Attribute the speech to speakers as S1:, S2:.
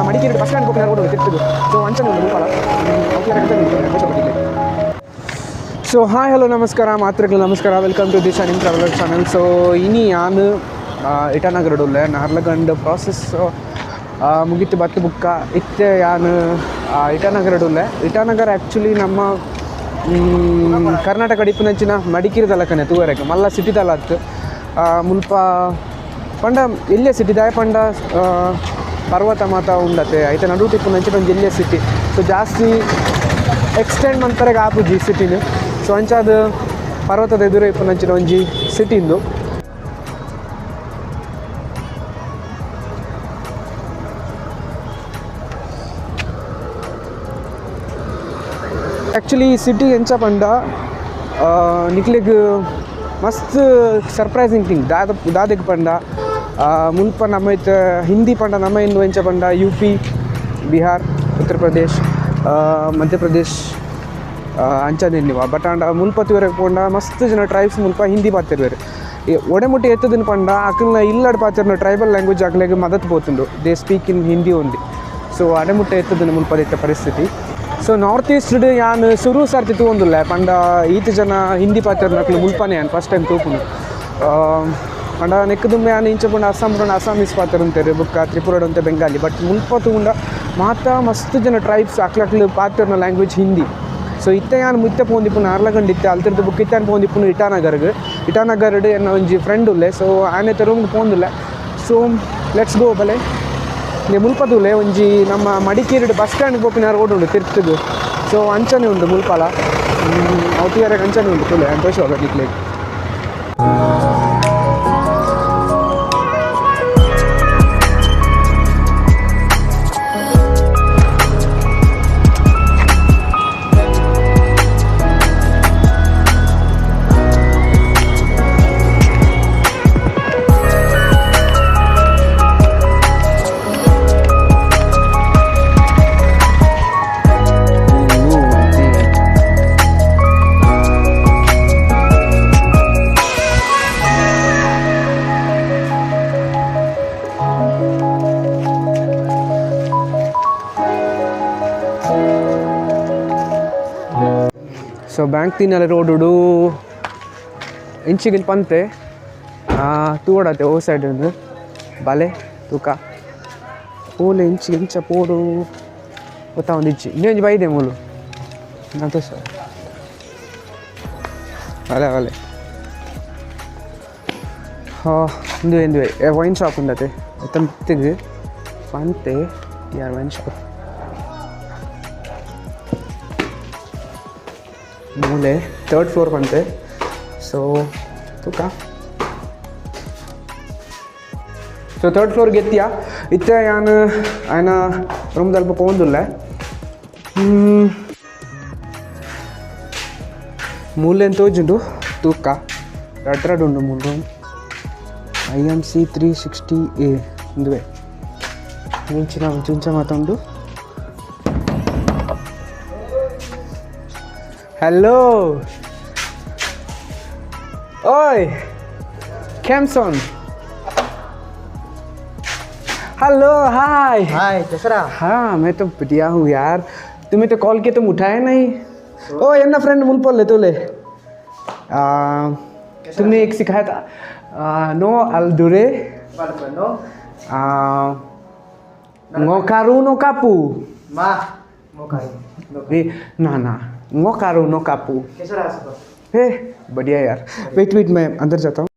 S1: Madikeri bus stand ಪೋಪಿನ road ತಿರ್ತುದು. So ಅಂಚನೆ ಉಂಡು ಮುಲ್ಪಲ. So hi hello ನಮಸ್ಕಾರ ಮಾತ್ರಗಳು ನಮಸ್ಕಾರ, welcome to Disha ನಿಮ್ traveller channel. So ಇನಿ ಯಾನು ಇಟಾನಗರಡ್ ಉಲ್ಲೆ ನಾರ್ಲಗಂಡ್ ಪ್ರಾಸೆಸ್ ಮುಗಿತು ಬತ್ತು ಬುಕ್ಕ ಇತ್ತೆ ಯಾನು ಇಟಾನಗರಡ್ ಉಲ್ಲೆ. ಇಟಾನಗರ ಆ್ಯಕ್ಚುಲಿ ನಮ್ಮ ಕರ್ನಾಟಕ ಡಿಪ್ಪುನಂಚಿನ ಮಡಿಕೇರಿದಲಕನೆ ತೂವರೆಗೆ ಮಲ್ಲ ಸಿಟಿದಲ ಅತ್ತು. ಮುಲ್ಪ ಪಂಡ ಎಲ್ಲೇ ಸಿಟಿ ದಾಯ ಪಂಡ ಪರ್ವತ ಮಾತ ಉಂಡತೆ ಐತೆ ನಡು ಟಿಪ್ಪುನಂಚಿನ ಒಂಜಿ ಎಲ್ಲೇ ಸಿಟಿ. ಸೊ ಜಾಸ್ತಿ ಎಕ್ಸ್ಟೆಂಡ್ ಮಂತರೆಗೆ ಆಪುಜಿ ಸಿಟಿನ. ಸೊ ಅಂಚಾದ ಪರ್ವತದ ಎದುರು ಇಪ್ಪುನಂಚಿನ ಒಂಜಿ ಸಿಟಿಂದು. ಆ್ಯಕ್ಚುಲಿ ಈ ಸಿಟಿ ಎಂಚ ಪಂಡ ನಿಕ್ಲೆಗ್ ಮಸ್ತ್ ಸರ್ಪ್ರೈಸಿಂಗ್ ಥಿಂಗ್ ದಾದ ದಾದೆಗ್ ಪಂಡ ಮುಲ್ಪ ನಮ್ಮ ಇತ್ತೆ ಹಿಂದಿ ಪಂಡ ನಮ್ಮ ಇಂದು ಎಂಚ ಪಂಡ ಯು ಪಿ, ಬಿಹಾರ್, ಉತ್ತರ ಪ್ರದೇಶ್, ಮಧ್ಯಪ್ರದೇಶ್ ಅಂಚನೆ ನೀವು. ಬಟ್ ಆಂಡ ಮುಲ್ಪ ತೂವರೆಗ್ ಪೋಂಡ ಮಸ್ತ್ ಜನ ಟ್ರೈಬ್ಸ್ ಮುಲ್ಪ ಹಿಂದಿ ಪಾತೆರ್ವೆರ್. ಒಡೆಮುಟ್ಟಿ ಎತ್ತದಿನ ಪಂಡ ಅಕಲ್ನ ಇಲ್ಲಡ್ ಪಾತೆರ್ನ ಟ್ರೈಬಲ್ ಲ್ಯಾಂಗ್ವೇಜ್ ಅಕ್ಲೆಗ್ ಮದತ್ ಪೋತುಂಡು. They speak in Hindi only. So ಅಡೆಮುಟ್ಟೆ ಎತ್ತದಿನ ಮುಲ್ಪದ ಪರಿಸ್ಥಿತಿ. So north East ಯಾನ್ ಸುರು ಸರ್ತಿ ತೂವೊಂದುಲ್ಲೆ ಪಂಡ ಈತ್ ಜನ ಹಿಂದಿ ಪಾತೆರ್ನಕ್ಲು ಮುಲ್ಪನೆ ಯಾನ್ ಫಸ್ಟ್ ಟೈಮ್ ತೂಪುನು. ಪಂಡ ನೆಕ್ ದುಂಬೆ ಯಾನ್ ಇಂಚ ಪಂಡ ಅಸ್ಸಾಂ ಪಂಡ ಅಸ್ಸಾಮೀಸ್ ಪಾತೆರುಂತೆರ್, ಬೊಕ್ಕ ತ್ರಿಪುರಡ್ ಒಂತೆ ಬೆಂಗಾಲಿ. ಬಟ್ ಮುಲ್ಪ ತೂಂಡ ಮಾತ ಮಸ್ತ್ ಜನ ಟ್ರೈಬ್ಸ್ ಅಕ್ಲಕ್ಲು ಪಾತೆರ್ನ ಲ್ಯಾಂಗ್ವೇಜ್ ಹಿಂದಿ. ಸೊ ಇತ್ತೆ ಯಾನ್ ಮುತ್ತೆ ಪೋಂದಿಪ್ಪುನು ನಾರ್ಲಗಂಡ್ ಇತ್ತೆ ಅಲ್ತಿರ್ದು ಬೊಕ್ಕ ಇತ್ತೆ ಯಾನ್ ಪೋಂದಿಪ್ಪುನು ಇಟಾನಗರ್ಗ್. ಇಟಾನಗರ್ಡ್ ಎನ್ನ ಒಂಜಿ ಫ್ರೆಂಡ್ ಉಲ್ಲೆ. ಸೊ ಆನೆತ ರೂಮ್ಗೆ ಪೋಂದುಲ್ಲೆ. So let's go ಬಲೆ. ಮುಲ್ಪ ತೂಲೆ ಒಂಜಿ ನಮ್ಮ ಮಡಿಕೇರಿಡ್ ಬಸ್ ಸ್ಟ್ಯಾಂಡ್ ಪೋಪಿನ ರೋಡ್ ಉಂಡು ತಿರ್ತುಗು. ಸೊ ಅಂಚನೆ ಉಂಡು ಮುಲ್ಪಲ ಅವು ತೂಯರೆಗ್ ಅಂಚನೆ ಉಂಡು ತೂಲೆ ಸಂತೋಷ ನಿಕ್ಲೆಗ್. ಸೊ ಬ್ಯಾಂಕ್ ತಿನ್ನಲೆ ರೋಡುಡು ಇಂಚಿಗಿಲ್ ಪಂತೆ ತೂವಡತೆ ಓ ಸೈಡ್ ಉಂದು ಬಲೆ ತೂಕ ಪೋಲೆ ಇಂಚಿ ಇಂಚ ಪೋಡು ಗೊತ್ತಾವೊಂದು ಇಂಚಿ ಇನ್ನೊಂಜಿ ಬೈದೆ ಮೂಲು ಸರ್ ಬಲೆ ಬಲೆ. ಹಾಂ ಇಂದುವೆ ಇಂದುವೆ ವೈನ್ ಶಾಪ್ ಉಂಡತೆ ಎತ್ತಂತಿಗ್ ಪಂತೆ ಯಾರ್ ವೈನ್ ಶಾಪ್ ಮೂಲೆ ಥರ್ಡ್ ಫ್ಲೋರ್ ಪಂತೆ. ಸೊ ತೂಕ ಸೊ ಥರ್ಡ್ ಫ್ಲೋರ್ಗೆ ಎತ್ತಿಯ ಇತ್ತೆ ಯಾನ್ ಆಯ್ನ ರೂಮ್ದಲ್ಪ ಪೋಂದುಲ್ಲೆ. ಮೂಲೆ ತೋಜುಂಡು ತೂಕ ರಡ್ ರಡ್ ಉಂಡು ಮೂಲು room. IMC 360 A ಇಂದುವೆ ಇಂಚಿನ ಒಂಚಿ ಇಂಚ ಮಾತುಂಡು. हेलो ओए कैमसन, हेलो हाय
S2: हाय कैसा?
S1: हाँ मैं तो बढ़िया हूँ यार, तुम्हें तो कॉल किया तुम उठाए नहीं। ओ एन्ना फ्रेंड मुलपल्ले तोले तुमने एक सिखाया था नो अल्दुरे
S2: नो
S1: ngokaru no kapu
S2: मा मोकारू
S1: ना ना ngokaru no kapu.
S2: कैसा रहा सफर?
S1: हे बढ़िया यार, वेट वेट मैं अंदर जाता हूँ।